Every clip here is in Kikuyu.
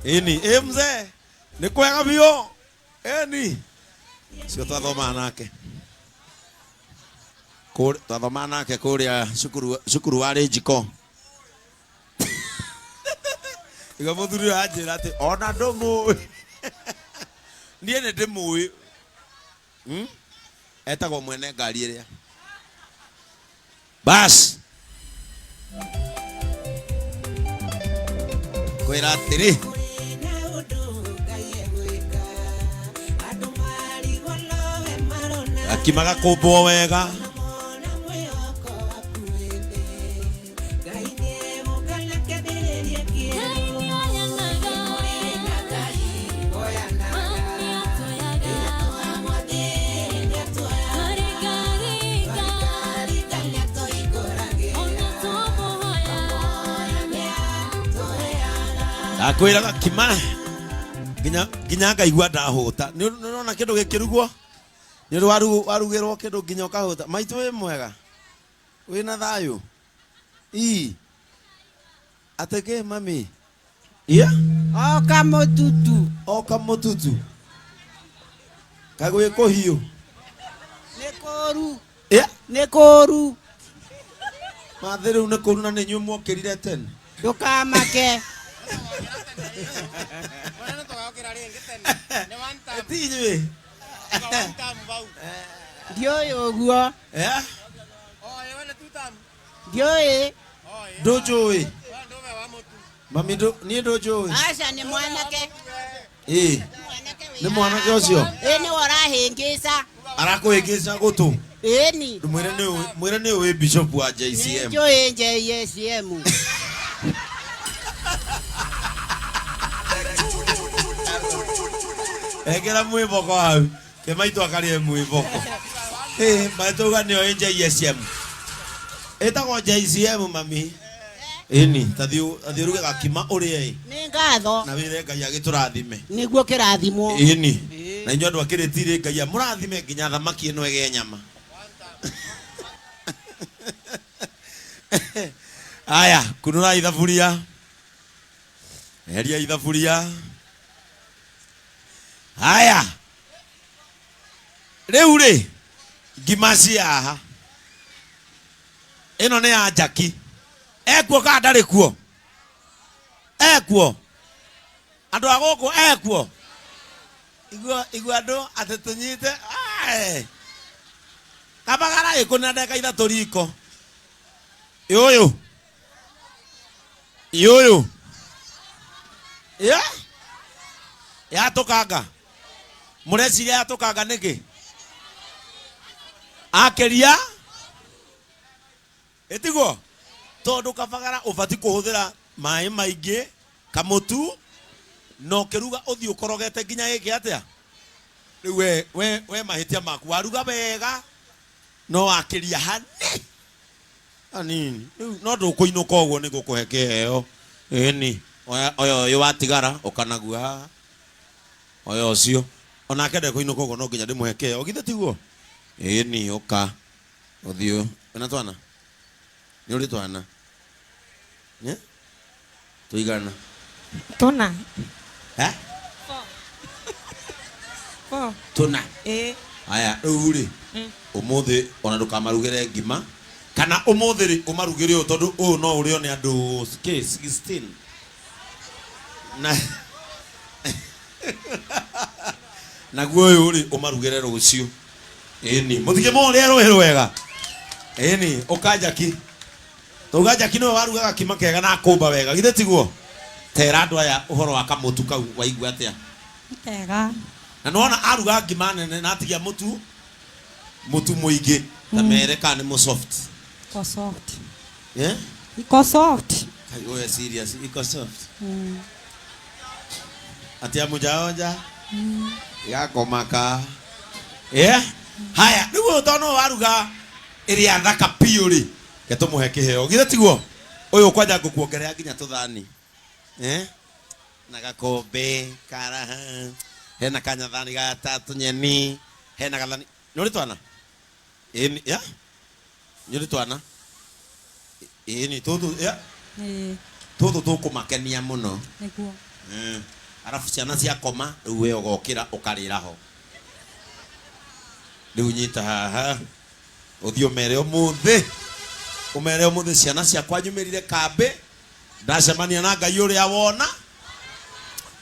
Ĩni, ĩ mzee, nĩ kwega biũ. Ĩni. Cio twathomaga nake. Twathomaga nake kũrĩa cukuru cukuru warĩ njiko. Iga mũthuri ũyũ anjĩra atĩ ona ndũmũĩ. Niĩ nĩ ndĩmũĩ. Etagwo mwene ngari ĩrĩa. Bas. Kwĩra atĩrĩ. Gakima gakũmbwo wega. Ndakwĩra gakima nginya nginya ngaigua ndahũta. Nĩ ũrona kĩndũ gĩkĩrugwo? Nĩ ũrĩ warugĩrwo kĩndũ nginya ũkahũta. Maitũ wĩ mwega? Wĩna thayũ? Ii. Atĩ kĩ mami? Iya? Oka mũtutu. Oka mũtutu. Kaĩ gwĩ kũhiũ? Nĩ kũru. Iya? Nĩ kũru. Mathĩ rĩu nĩ kũru na nĩ inyuĩ mwokĩrire tene. Ndũkamake. Ti inyuĩ. Ndiũĩ ũguo. Eh? Ndiũĩ. Ndũnjũĩ. Mami ndũ niĩ ndũnjũĩ. Aca nĩ mwanake. Ĩĩ. Nĩ mwanake ũcio. Ĩ nĩwe ũrahĩngĩca. Arakũhĩngĩca gũtũ. Ĩni. Mwĩre nĩ ũĩ mwĩre nĩ ũĩ bishop wa JCM. Nĩnjũĩ JCM. Ekĩra mwĩboko hau. Ke maitũ akarĩe mwĩboko. Ĩ maitũ uga nĩ oĩ JSM. Ĩtagwo JCM mami. Ĩni, tathiĩ tathiĩ ũruge gakima ũrĩe ĩ. Nĩ ngatho. Na wĩre Ngai agĩtũrathime. Nĩguo kĩrathimwo. Ĩni. Na inyuĩ andũ a Kĩrĩtirĩ Ngai amũrathime nginya thamaki ĩno ĩgĩe nyama. Aya, kunũrai thaburia. Eheria ithaburia. Haya. Rĩu rĩ, ngima ci haha. Ĩno nĩ ya Jackie. Ekuo kana ndarĩ kuo? Ekuo? Andũ a gũkũ ekuo? Igua igua andũ atĩ tũnyite. Ae. Kabagara ĩkũ na ndagĩka ithatũ riko. Yũyũ. Yũyũ. Yeah? Yatũkanga. Mũreciria yatũkanga nĩkĩ? Akĩria ĩtiguo tondũ kabagara ũbati kũhũthĩra maĩ maingĩ kamũtu na ũkĩruga ũthiĩ ũkorogete nginya ĩke atĩa rĩu we, we, we mahĩtia maku waruga wega no wakĩria hani hanini rĩu no ndũkũinũka ũguo nĩ ngũkũhe kĩheo ĩni oya oya ũyũ watigara ũkanagua haha oya ũcio onake ndekũinũka ũguo no nginya ndĩmũhe kĩheo githĩ tiguo ĩni ũka ũthiĩ wĩna twana nĩ ũrĩ twana Eh? tũigana Tũna. Eh? Four. Tũna. Ĩĩ. Aya, rĩu rĩ, ũmũthĩ ona ndũkamarugĩre ngima kana ũmũthĩ rĩ ũmarugĩre ũũ tondũ ũyũ no ũrĩo nĩ andũ kĩ 16 na naguo ũyũ rĩ ũmarugĩre rũciũ ĩni mũtige mũrĩe rũhĩ rwega ĩni ũkanjaki Tauga Jackie nĩwe warugaga kima kega na akũmba wega githĩ tiguo? Tera andũ aya ũhoro wa kamũtu kau waigua atĩa? Nĩ kega. Na nĩwona aruga ngima nene na atigia mũtu mũtu mũingĩ ta mere kana nĩ mũ soft. Iko soft. Eh? Iko soft. Kai wewe serious iko soft. Ati amujaonja yakomaka. Eh? Haya, rĩu ũyũ tondũ nĩwe waruga ĩrĩa thaka biũ rĩ Reke tũmũhe kĩheo. Githĩ tiguo? Ũyũ kwanja ngũkuongerera nginya tũthani. Eh? Na gakombe karaha. Hena kanyathani ga ta tũnyeni. Hena gathani. Nĩ ũrĩ twana? Ĩni, ya? Nĩ ũrĩ twana? Ĩni, tũtũ, ya? Ĩĩ, Tũtũ tũkũmakenia mũno. nĩguo. Arabu ciana ciakoma rĩu we ũgokĩra ũkarĩra ho. Rĩu nyita haha ũthiĩ ũmere ũmũthĩ, ũmere ũmũthĩ ciana ciakwa nyumĩrire kambĩ, ndacemania na Ngai ũrĩa wona.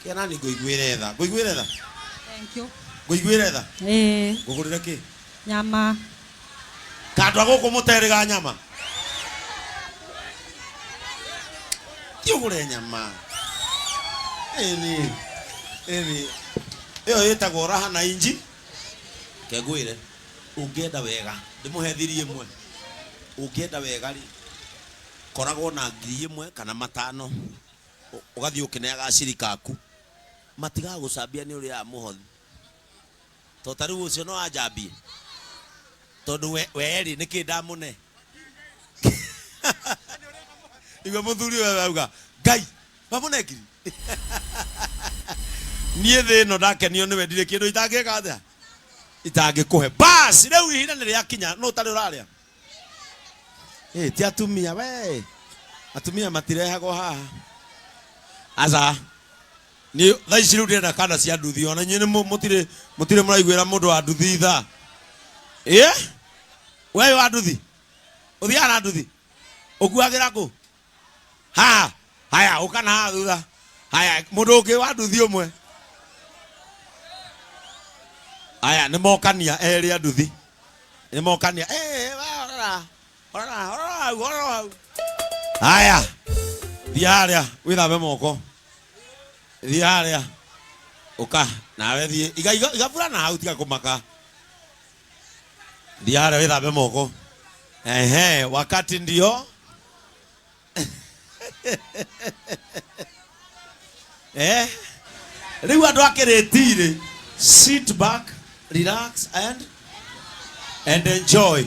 Kĩona ni ngũiguĩre tha, ngũiguĩre tha. Thank you. Ngũiguĩre tha. Ĩĩ. Ngũgũrĩre kĩ? Nyama. Kandũ a gũkũ mũterĩga nyama. Thiĩ ũgũre nyama. Ĩni. Ĩni. Ĩyo ĩtagwo raha na inji. Ke ngwĩre, ũngĩenda wega, ndĩmũhe thiri ĩmwe. Ũngĩenda wega rĩ, koragwo na ngiri ĩmwe kana matano. Ũgathiĩ ũkĩneaga acirika aku. Matigagũcambia nĩ ũrĩa mũhothi. To ta rĩu ũcio no anjambie. Tondũ we rĩ, nĩkĩ ndamũne? Igua mũthuri ũyũ auga, Ngai, mamũne ngiri. Niĩ thĩ ĩno ndakenio nĩwe, ndirĩ kĩndũ itangĩka atĩa? Itangĩkũhe. Bas, rĩu ihinda nĩ rĩakinya, no ũtarĩ ũrarĩa. Ti atumia we. Atumia matirehagwo haha. Aca. Ni thaa ici rĩu ndĩrenda kana cia nduthi, ona inyuĩ nĩ mũtirĩ mũraiguĩra mũndũ wa nduthi tha. We wa nduthi? Ũthiaga na nduthi? Ũkuagĩra kũ? Haha. Haya, ũka na haha thutha. Haya, mũndũ ũngĩ wa nduthi ũmwe. Haya, nĩ mokania erĩ a nduthi. Nĩ mokania. We, rora. Rora, rora hau, rora hau. Haya. Thiĩ harĩa, wĩthambe moko. Thiĩ harĩa. Ũka, nawe thiĩ. Iga, iga, iga burana hau, tiga kũmaka. Thiĩ harĩa wĩthambe moko. Ehe, wakati ndio. Rĩu andũ a Kĩrĩti-rĩ, sit back, relax and enjoy.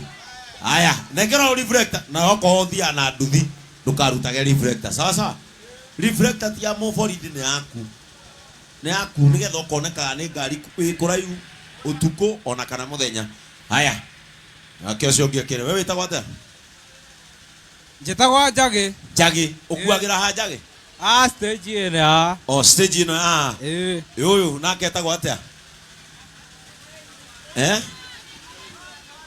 Haya, nengera reflector na okorwo ũthiaga na nduthi ndũkarutage reflector. Sawa sawa? Reflector ti ya mũborithi, nĩ yaku. Nĩ yaku nĩgetha ũkonekaga nĩ ngari ĩ kũraihu ũtukũ ona kana mũthenya. Haya, nake ũcio ũngĩ akĩre, we wĩtagwo atĩa? Njĩtagwo Njagĩ. Njagĩ, ũkuagĩra ha Njagĩ? Stage ĩno haha. O, stage ĩno haha. Ĩĩ. Ĩ, ũyũ nake etagwo atĩa?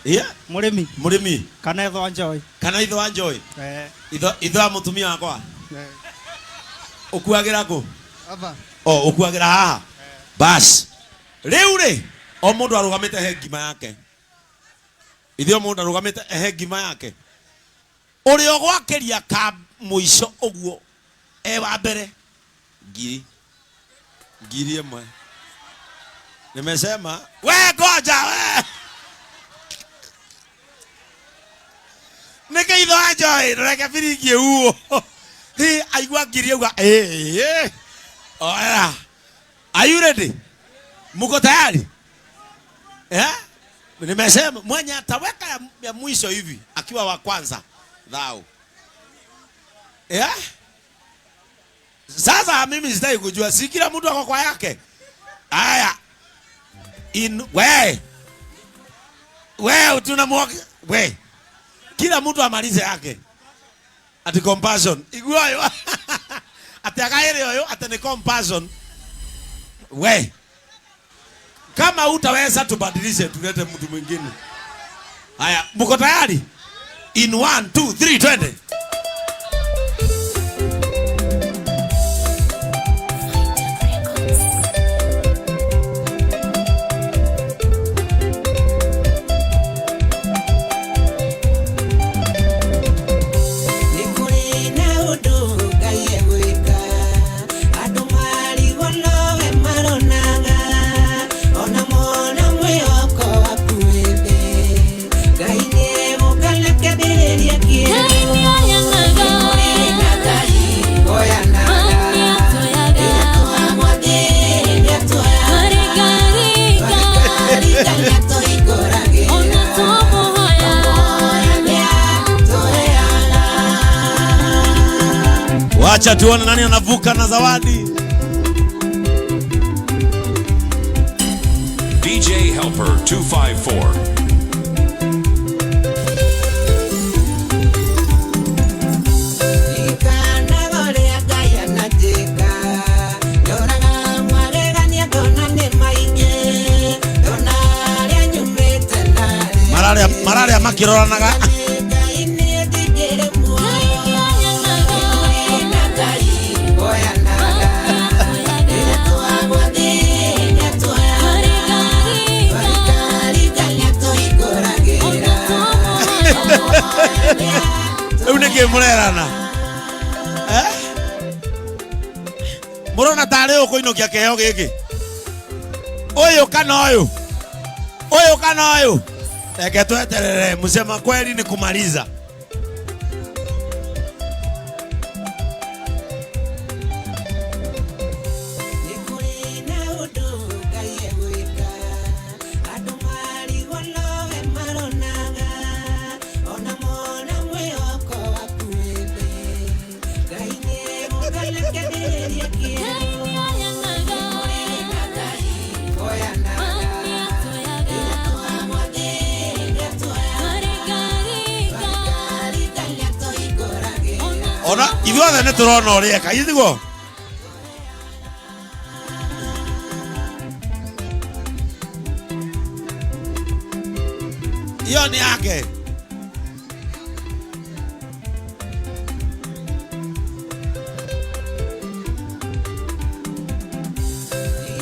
Iya? Mũrĩmi. Mũrĩmi. Kana itho wa Joy. Kana itho wa Joy. Itho wa mũtumia wakwa. Ũkuagĩra kũ? Aba. O, ũkuagĩra haha. Bas. Rĩu rĩ, o mũndũ arũgamĩte he ngima yake. Ithe o mũndũ arũgamĩte he ngima yake. Ũrĩa ũgwakĩria ka mũico ũguo e wa mbere ngiri. Ngiri ĩmwe. Nimesema we ngoja we. Nĩkĩ itho wa Joy reke biringi ĩhuo. Hi aigua ngiri auga ĩĩ. Oya. Are you ready? Muko tayari? Nimesema mwenye ataweka ya mwisho hivi akiwa wa kwanza dhao. Sasa mimi sitaki kujua, si kila mtu ako kwa yake. Haya. In we. We tunamwoka we. Kila mtu amalize yake. Ati compassion. Igua yo. Ati akaire yo, ati ni compassion. We. Kama hutaweza tubadilishe tulete mtu mwingine. Haya, mko tayari? In 1 2 3 twende. Wacha tuone nani anavuka na zawadi. DJ Helper 254. Mararĩa mararĩa makĩroranaga. Rĩu nĩkĩ mũrerana? Eh? Mũrona tarĩ ũkũinũkia kĩheo gĩkĩ? Ũyũ kana ũyũ? Ũyũ kana ũyũ? Reke tweterere, msema kweli ni kumaliza. Ona ithuothe nĩ tũrona ũrĩa eka, ithuĩ tiguo? Hiyo ni yake.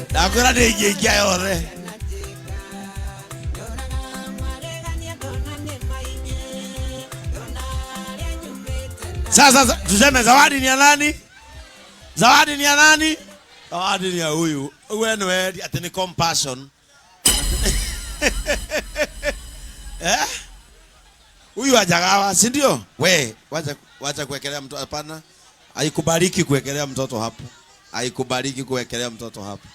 Ndakwĩra nĩ ingĩikia yothe. Sasa tuseme zawadi ni ya nani? Zawadi ni ya nani? Zawadi ni ya huyu. Wewe ni ati ni compassion. Eh? Huyu hajagawa, si ndio? We, wacha kuwekelea mtoto hapana. Haikubaliki kuwekelea mtoto hapo. Haikubaliki kuwekelea mtoto hapo.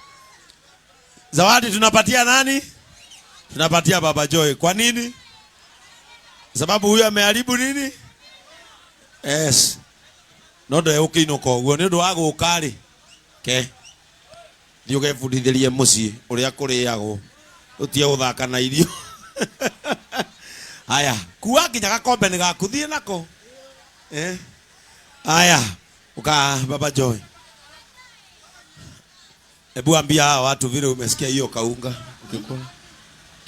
Zawadi tunapatia nani? Tunapatia Baba Joy. Kwa nini? Sababu huyu ameharibu nini? Yes. No ndegũkĩinũka ũguo nĩ ũndũ wa gũka rĩ. Ke. Thiĩ ũgebundithĩrie mũciĩ ũrĩa kũrĩagwo. Ũtige gũthaka na irio. Haya, kua nginya gakombe nĩ gaku, thiĩ nako. Eh? Haya, uka Baba Joy. Hebu ambia hawa watu vile umesikia hiyo kaunga ukikula.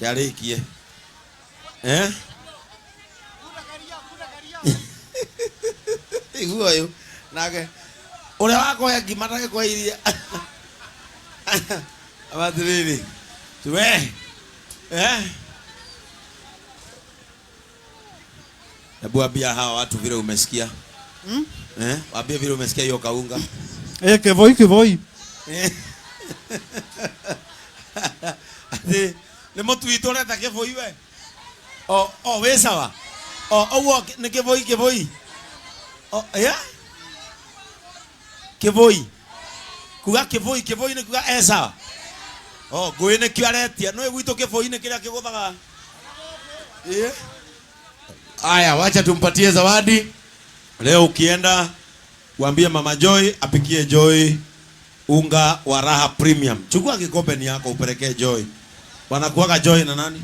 Kiarĩkie. Eh? Igua ũyũ nake ũrĩa wakũhe ngima ndagĩkũhe iria. Abatiriri. Tuwe. Eh? Hebu ambia hawa watu vile umesikia. Eh? Waambie vile umesikia hiyo kaunga. Eh, que voy, que voy. Ati nĩ mũtu witũ ũreta kĩbũi we. O o wĩ sawa. O ũguo nĩ kĩbũi kĩbũi. O yeah? Kĩbũi. Kuga kĩbũi kĩbũi nĩ kuga e sawa. O ngũĩ nĩkĩo aretia. Nĩ gwitũ kĩbũi nĩ kĩrĩa kĩgũthaga. Eh? Aya, wacha tumpatie zawadi. Leo ukienda uambie Mama Joy apikie Joy unga wa Raha Premium. Chukua kikombe ni yako upelekee Joy. Wanakuaga Joy na nani?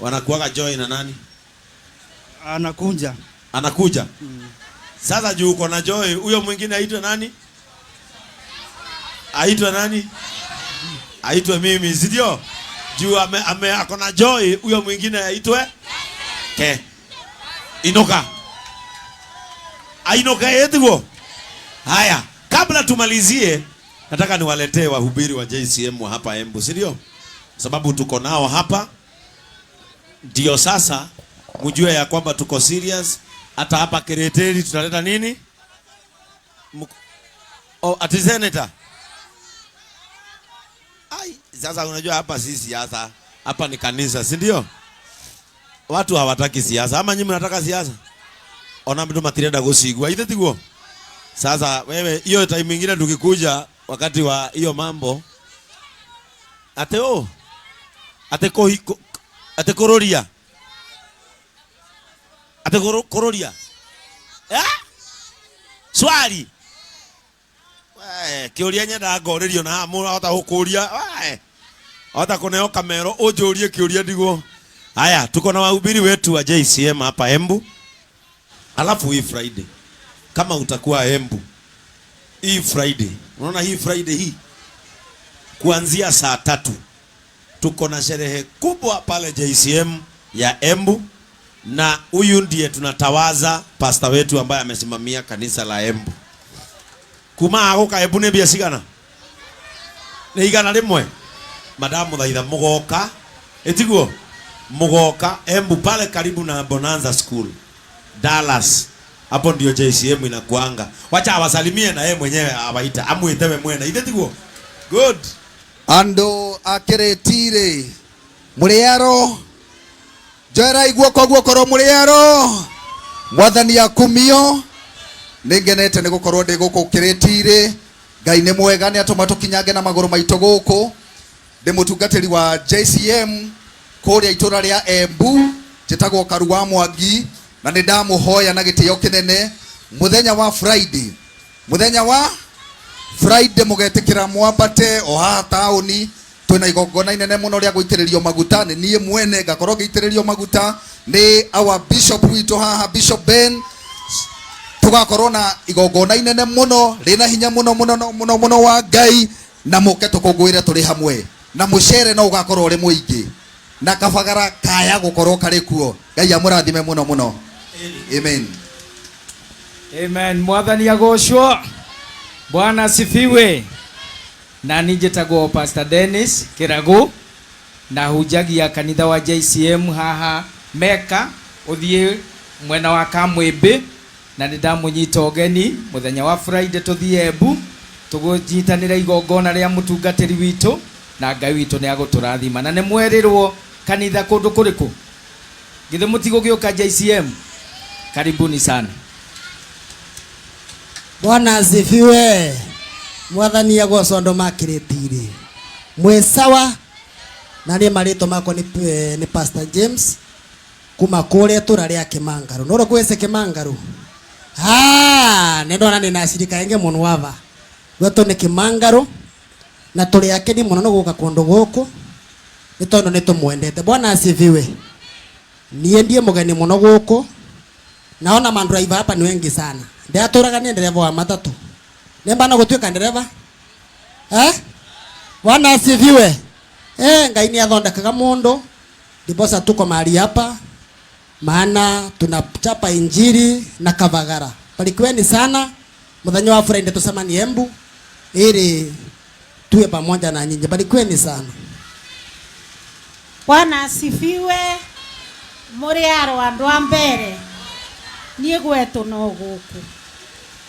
Wanakuaga Joy na nani? Anakuja. Anakuja. Sasa juu uko na Joy, huyo mwingine aitwe nani? Aitwe nani? Aitwe mimi, si ndio? Juu ame ako na Joy, huyo mwingine aitwe ke. Inuka. Ainuka yetugo. Haya, kabla tumalizie, nataka niwaletee wahubiri wa JCM wa hapa Embu, si ndio? Sababu tuko nao hapa. Ndio sasa mjue ya kwamba tuko serious. Hata hapa Kireteri tutaleta nini? Oh, ati senator. Ai, sasa unajua hapa si siasa. Hapa ni kanisa, si ndio? Watu hawataki siasa. Ama nyinyi mnataka siasa? Ona mtu matirenda gucigua. Ithe tiguo? Sasa wewe hiyo time nyingine tukikuja wakati wa hiyo mambo ate o ate ko ate kororia ate kororia eh swali we kiuria nyenda ngoririo na mũrahota gũkũria we hota kuneo kamero unjũrie kĩũria ndigwo. Haya, tuko na wahubiri wetu wa JCM hapa Embu. Alafu hii Friday kama utakuwa Embu hii Friday, unaona hii Friday hii kuanzia saa 3 tuko na sherehe kubwa pale JCM Ya Embu, na huyu ndiye tunatawaza pasta wetu ambaye amesimamia kanisa la Embu. Kuma aguka Embu nĩ mbia cigana? Nĩ 100. Madamu thaitha mugoka, ĩtiguo mugoka Embu pale karibu na Bonanza School Dallas, hapo ndio JCM inakuanga. Wacha awasalimie na yeye mwenyewe awaita amwite we mwene, ithe tiguo? Good. Andũ a Kĩrĩti-rĩ, mũrĩ aro? Njoerai guoko guokorwo mũrĩ aro. Mwathani akumio. Nĩ ngenete nĩ gũkorwo ndĩ gũkũ Kĩrĩti-rĩ. Ngai nĩ mwega, nĩ atũma tũkinyange na magũrũ maitũ gũkũ. Ndĩ mũtungatĩri wa JCM kũrĩa itũra rĩa Embu, njĩtagwo Karua Mwangi, na nĩ ndamũhoya na gĩtĩo kĩnene mũthenya wa Friday, mũthenya wa Friday mũgetĩkĩra mwambate o haha taũni. Twĩna igongona inene mũno rĩa gũitĩrĩrio maguta. Nĩ niĩ mwene ngakorwo ngĩitĩrĩrio maguta nĩ our bishop witũ haha, Bishop Ben. Tũgakorwo na igongona inene mũno rĩna hinya mũno mũno mũno mũno wa Ngai, na mũke tũkũngũĩre tũrĩ hamwe, na mũcere no ũgakorwo ũrĩ mũingĩ, na kabagara kaya gũkorwo karĩ kuo. Ngai amũrathime mũno mũno. Amen. Amen. Mwathani agocwo. Bwana asifiwe. Na niĩ njĩtagwo Pastor Dennis Kĩragu, na hunjagia kanitha wa JCM haha Meka, ũthiĩ mwena wa Kamwĩmbĩ, na nĩ ndamũnyita ũgeni mũthenya wa Friday tũthiĩ Embu tũgũnyitanĩra igongona rĩa mũtungatĩri witũ, na Ngai witũ nĩ agũtũrathima. Na nĩ mwerirwo kanitha kũndũ kũrĩkũ? Githĩ mũtigũgĩũka JCM? Karibuni sana. Bwana asifiwe. Mwathani agocwo andũ ma Kĩrĩti-rĩ. Mwĩ sawa? Na niĩ marĩtwa makwa nĩ Pastor James kuma kũrĩa itũra rĩa Kĩmangarũ. Nũrũ kwĩce Kĩmangarũ? Ah, nĩ ndona nĩ na acirika aingĩ mũno ava. Gwetũ nĩ Kĩmangarũ, na tũrĩ akeni mũno nĩ gũka kũndũ gũkũ nĩ tondũ nĩ tũmwendete. Bwana asifiwe. Niĩ ndiĩ mũgeni mũno gũkũ. Naona mandriver hapa ni wengi sana. Ndatũraga nĩ ndereva wa matatu. Nĩmbana gũtuĩka ndereva? Eh? Bwana asifiwe. Ngai nĩ athondekaga mũndũ. Ndiposa tuko mahali hapa, maana tunachapa injili na kavagara. Barikiweni sana. Muthenya wa Friday tucemanie Embu ili tuwe pamoja na nyinyi. Barikiweni sana. Bwana asifiwe. Muri aro andu a mbere. Niĩ gwetũ no gũkũ.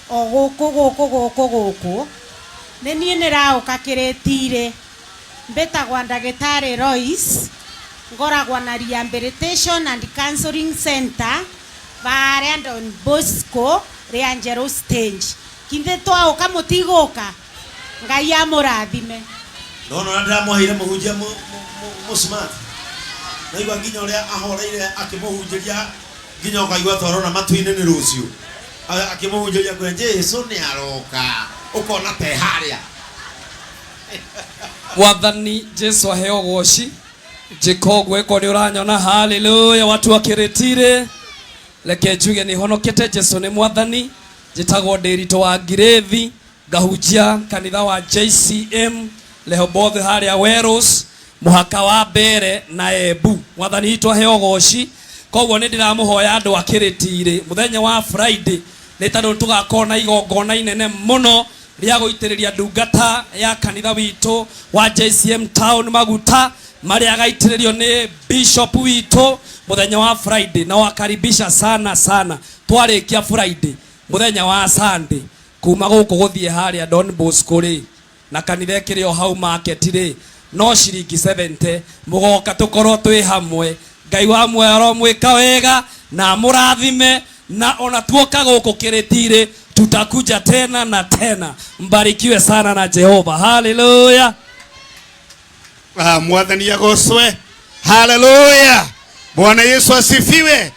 O gũkũ, gũkũ, gũkũ, gũkũ. Nĩ niĩ nĩraũka Kĩrĩti-rĩ. Mbĩtagwo ndagĩtarĩ Lois. Ngoragwo na Rehabilitation and Counseling Center vaarĩa Don Bosco rĩa Njerũ stage. Kinthe twaũka mũtigũka. Ngai amũrathime. Nona ũrĩa ndĩramũheire mũhunjia mũ smart. Naigua nginya ũrĩa ahoreire akĩmũhunjĩria nginya ũkaigua ta ũrona matu-inĩ nĩ rũciũ. Akĩmũhunjĩria kwĩra Jesũ nĩ aroka, ũkona te harĩa. Mwathani Jesu aheo goci. Njĩka ũguo ĩkorwo nĩ ũranyona. Haleluya. Watu wa Kĩrĩti-rĩ, reke njuge nĩ honokete. Jesu nĩ mwathani. Njĩtagwo Ndĩritũ wa Ngirĩthi, ngahunjia kanitha wa JCM Rehoboth harĩa Werũs, mũhaka wa Mbere na Embu. Mwathani witũ aheo goci. Koguo nĩ ndĩramũhoya andũ a Kĩrĩti-rĩ, mũthenya wa Friday nĩ tondũ tũgakorwo na igongona inene mũno rĩa gũitĩrĩria ndungata ya kanitha witũ wa JCM Town maguta marĩa agaitĩrĩrio nĩ bishop witũ mũthenya wa Friday. Na wakaribisha sana sana. Twarĩkia Friday, mũthenya wa Sunday kuma gũkũ gũthiĩ harĩa Don Bosco rĩ, na kanitha ĩkĩrĩ o hau market rĩ, no ciringi 70. Mũgoka tũkorwo twĩ hamwe. Ngai wa muoyo aromwĩka wega na amũrathime, na ona tuoka gũkũ Kĩrĩti-rĩ tutakuja tena na tena. Mbarikiwe sana na Jehova. Haleluya. Mwathani agocwe. Haleluya. Bwana Yesu asifiwe.